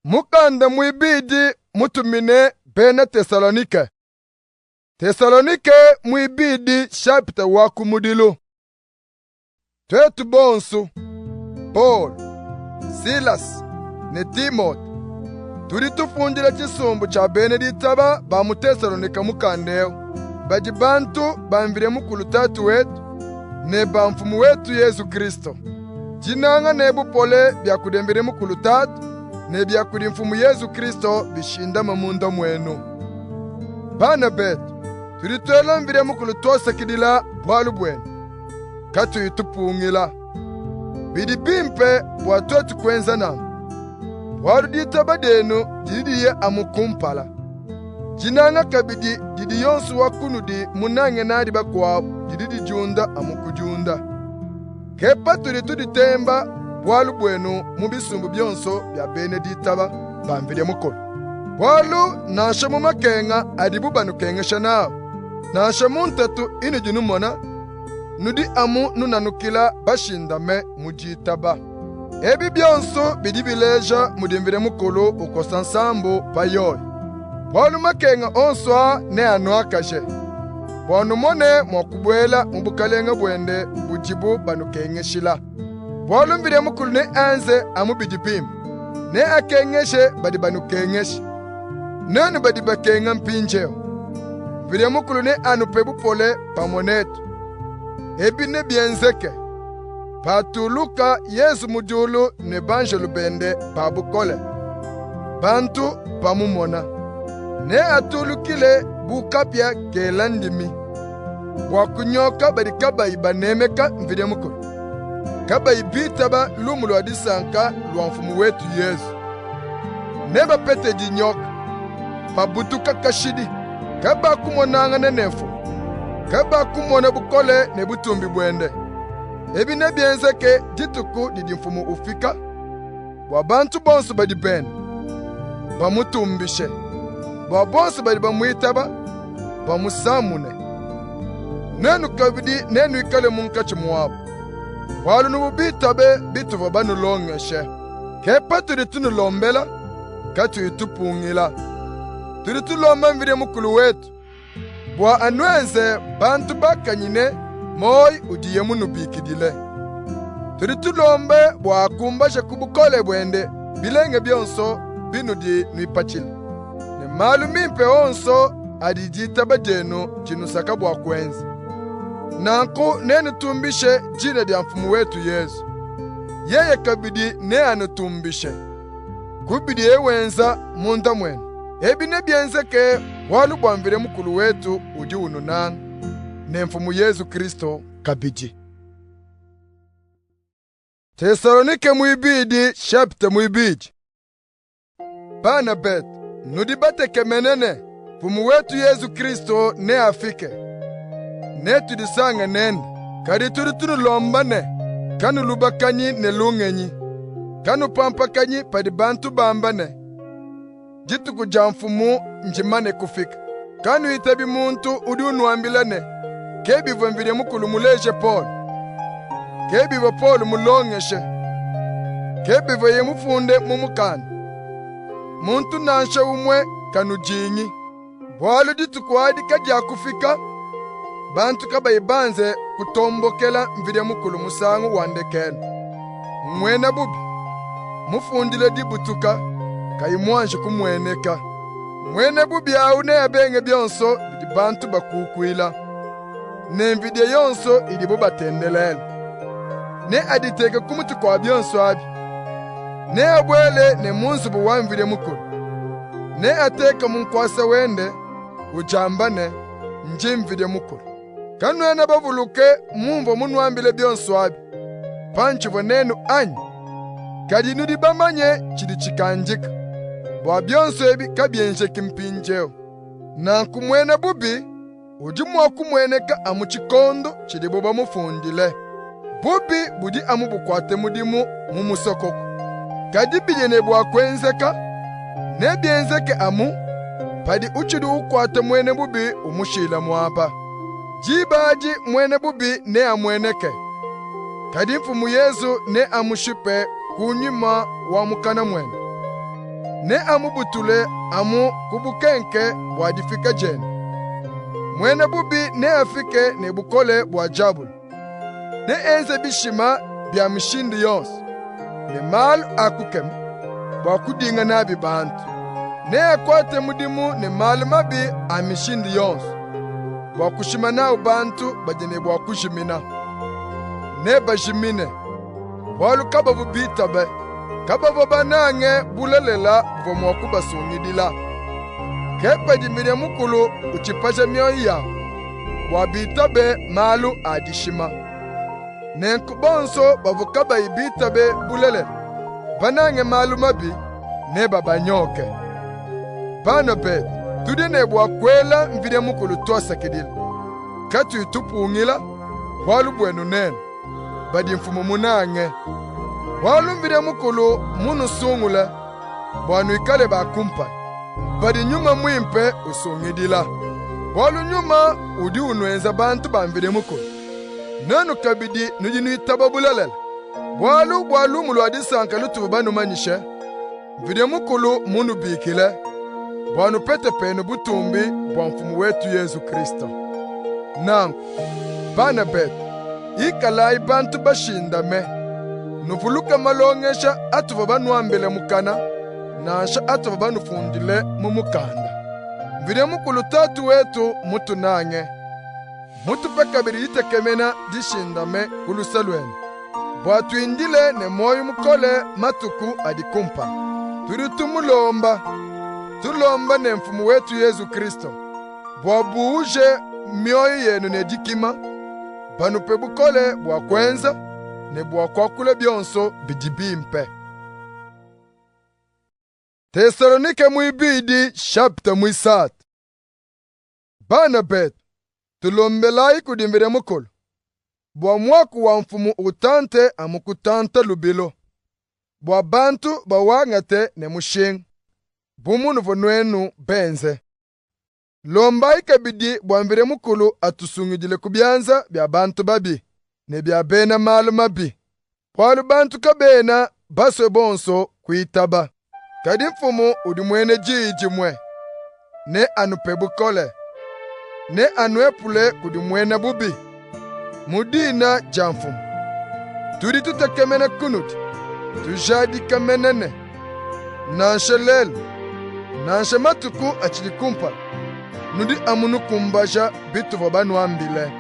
Mukanda muibidi mutumine bena Tesalonike. Tesalonike muibidi chapitre wa kumudilu. Tuetu bonsu, Paulo, Silas ne Timote, tudi tufundila tshisumbu tshia bena ditaba ba mu Tesalonike mukanda eu, badi bantu ba Mvidi Mukulu Tatu wetu ne ba Mfumu wetu Yezu Kristo. Dinanga ne bupole bia kudi Mvidi Mukulu Tatu ne bia kudi Mfumu Yezu Kristo bishindame munda muenu. Bana betu, tudi tuela Mvidi Mukulu tuasakidila bualu buenu, katuyi tupungila. Bidi bimpe bua tuetu kuenza nanku, bualu ditaba dienu didi diya amu kumpala. Dinanga kabidi didi yonso wa kunudi munange nadi bakuabu didi didiunda amu kudiunda. Ke patudi tuditemba bualu buenu mu bisumbu bionso bia bena ditaba ba Mvidi Mukulu. Bualu nansha mu makenga adibu banukengesha nawu, nansha mu ntatu inudi numona, nudi amu nunanukila bashindame mu ditaba. Ebi bionso bidi bileja mudi Mvidi Mukulu ukosa nsambu pa yoyi. Bualu makenga onso aa neanuakaje, bua numone mua kubuela mu bukalenga buende budibu banukengeshila. Bualu Mvidi Mukulu neenze amu bidi bimpe, neakengeshe badi banukengesha. Nuenu badi bakenga mpindieu, Mvidi Mukulu neanupe bupole pamue netu. Ebi nebienzeke patuluka Yezu mu diulu ne banjelu bende ba bukole, bantu bamumona. Neatulukile bu kapia kela ndimi, bua kunyoka badi kabayi banemeka Mvidi Mukulu, kabayi bitaba lumu lua disanka lua Mfumu wetu Yezu. Nebapete dinyoka, babutuka kashidi. Kabakumonangana ne Mfumu, kabakumona bukole ne butumbi buende. Ebi nebienzeke dituku didi Mfumu ufika, bua bantu bonso badi bende bamutumbishe, bua bonso badi bamuitaba bamusamune. Nuenu kabidi nenuikale munkatshi muabu, bualu nuvua bitabe bituvua banulongeshe. Ke patudi tunulombela, katuyi tupungila. Tudi tulomba Mvidi Mukulu wetu bua anuenze bantu bakanyine muoyi udiye munubikidile. Tudi tulombe bua akumbaje ku bukole buende bilenge bionso binudi nuipatshila, ne malu mimpe onso adi ditaba dienu dinusaka bua kuenza. Nanku nenutumbishe dina dia Mfumu wetu Yezu. Yeye kabidi neanutumbishe ku bidiye wenza munda muenu. Ebi nebienzeke bualu bua Mvidi Mukulu wetu udi ununanga, ne Mfumu Yezu Kristo kabidi. Tesalonike muibidi chapitre muibidi. Bana betu, nudi batekemene ne Mfumu wetu Yezu Kristo neafike, netudisange nende. Kadi tudi tunulomba ne, kanulubakanyi ne lungenyi, kanupampakanyi padi bantu bamba ne, dituku dia Mfumu ndimane kufika. Kanuitabi muntu udi unuambila ne, ke bivua Mvidi Mukulu muleje Polu, ke bivua Polu mulongeshe, ke bivuaye mufunde mu mukanda. Muntu nansha umue kanudingi, bualu dituku adi kadiakufika, bantu kabayi banze kutombokela Mvidi Mukulu musangu wa ndekelu. Muena bubi, mufundile dibutuka, kayi muanji kumueneka. Muena bubi awu neabenge bionso bidi bantu bakukuila, ne mvidie yonso idibu batendelela. Neaditeke ku mutu kua bionso abi. Neabuele ne mu nzubu wa Mvidi Mukulu. Neateke mu nkuasa wende, udiamba ne, Ndi Mvidi Mukulu. Kanuena bavuluke mumvua munuambile bionso abi pantshivua nenu anyi? Kadi nudi bamanye tshidi tshikandika, bua bionso ebi kabienzeki mpindieu. Nanku muena bubi udi mua kumueneka amu tshikondo tshidibu bamufundile. Bubi budi amu bukuate mudimu mu musokoko, kadi bidi ne bua kuenzeka, nebienzeke amu padi utshidi ukuata muena bubi umushila muaba. Diba adi muena bubi neamueneke, kadi Mfumu Yezu neamushipe ku nyuma wa mukana muende. Neamubutule amu ku bukenke bua difika diende. Muena bubi neafike ne bukole bua diabolo. Neenze bishima bia mishindu yonso ne malu a kukema bua kudinga nabi bantu. Neakuate mudimu ne malu mabi a mishindu yonso bua kushima nawu bantu badi ne bua kujimina. Nebajimine, bualu kabavua bitabe, kabavua banange bulelela buvua mua kubasungidila. Ke padi Mvidi Mukulu utshipaja mioyo yabu bua bitabe malu a dishima. Nenku bonso bavua kabayi bitabe bulelela, banange malu mabi, nebabanyoke. Bana betu, tudi ne bua kuela Mvidi Mukulu tuasakidila, katuyi tupungila, bualu buenu nenu, badi Mfumu munange. Bualu Mvidi Mukulu mmunusungule bua nuikale ba kumpala, badi Nyuma Muimpe usungidila. Bualu Nyuma udi unuenza bantu ba Mvidi Mukulu. Nuenu kabidi nudi nuitaba bulelela. Bualu bua Lumu lua Disanka lutuvua banumanyishe, Mvidi Mukulu mmunubikile bua nupete penu butumbi bua Mfumu wetu Yezu Kristo. Nanku, bana betu, ikalayi bantu bashindame, nuvuluke malongesha atuvua banuambile mukana, nansha atuvua banufundile mu mukanda. Mvidi Mukulu Tatu wetu mmutunange, mmutupe kabidi ditekemena dishindame ku luse luende, bua tuindile ne muoyo mukole matuku adi kumpala. Tudi tumulomba, tulomba ne Mfumu wetu Yezu Kristo, bua buuje mioyo yenu ne dikima, banupe bukole bua kuenza ne bua kuakula bionso bidi bimpe. Tesalonike muibidi chapitre muisatu. Bana betu, tulombelayi kudi Mvidi Mukulu bua muaku wa Mfumu utante amu kutanta lubilu, bua bantu bawangate ne mushinga, bu munuvua nuenu benze. Lombayi kabidi bua Mvidi Mukulu atusungidile ku bianza bia bantu babi ne bia bena malu mabi, bualu bantu kabena basue bonso kuitaba. Kadi Mfumu udi muena diyi dimue, neanupe bukole, neanuepule kudi muena bubi. Mu dina dia Mfumu, tudi tutekemena kunudi, tujadika mene ne, nansha lelu, nansha matuku atshidi kumpala, nudi amu nukumbaja bituvua banuambile.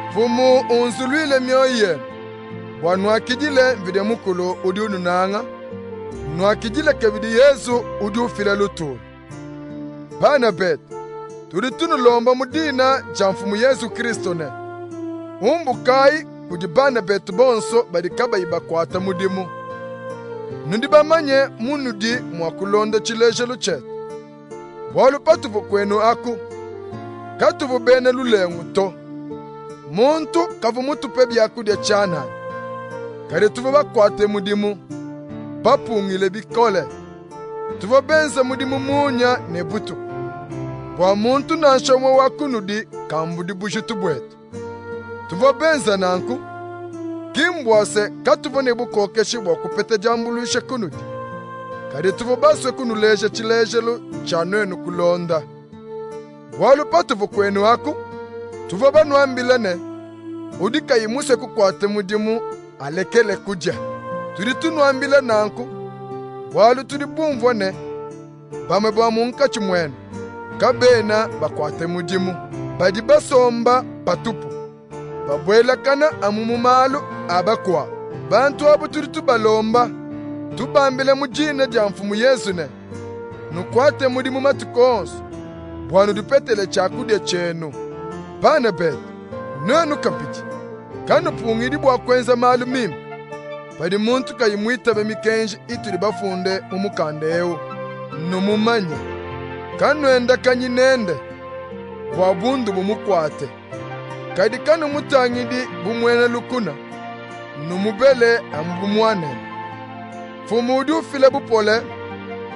Mfumu unzuluile mioyo yenu bua nuakidile Mvidi Mukulu udi ununanga, nuakidile kabidi Yezu udi ufila lutulu. Bana betu, tudi tunulomba mu dina dia Mfumu Yezu Kristo ne, umbukayi kudi bana betu bonso badi kabayi bakuata mudimu. Nudi bamanye munudi mua kulonda tshilejelu tshietu. Bualu patuvua kuenu aku, katuvua bena lulengu to. Muntu kavua mutupe biakudia tshianana, kadi tuvua bakuate mudimu, bapungile bikole. Tuvua benze mudimu munya ne butuku, bua muntu nansha umue wa kunudi kambudi bujitu buetu. Tuvua benze nanku, ki mbua se katuvua ne bukokeshi bua kupeta diambuluisha kunudi, kadi tuvua basue kunuleja tshilejelu tshia nuenu kulonda. Bualu patuvua kuenu aku, tuvua banuambile ne, udi kayi musue kukuata mudimu alekele kudia. Tudi tunuambila nanku, bualu tudi bumvue ne, bamue ba munkatshi muenu kabena bakuate mudimu, badi basomba patupu, babuelakana amu mu malu a bakuabu. Bantu abu tudi tubalomba, tubambila mu dina dia Mfumu Yezu ne, nukuate mudimu matuku onso bua nudipetele tshiakudia tshienu. Bana betu, nuenu kabidi, kanupungidi bua kuenza malu mimpe padi muntu kayi muitabe mikenji itudi bafunde mu mukanda eu. Numumanye, kanuendakanyi nende bua bundu bumukuate, kadi kanumutangidi bu muena lukuna, numubele amu bu muanenu. Mfumu udi ufila bupole,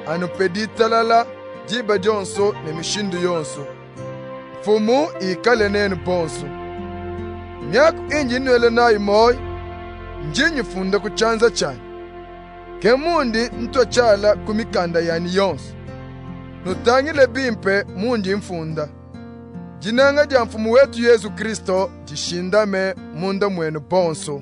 anupe ditalala diba dionso ne mishindu yonso. Mfumu ikale nenu bonso. Miaku indi nnuela nayi muoyo, ndi nyifunda ku tshianza tshianyi. Ke mundi ntua tshiala ku mikanda yanyi yonso. Nutangile bimpe mundi mfunda. Dinanga dia Mfumu wetu Yezu Kristo dishindame munda muenu bonso.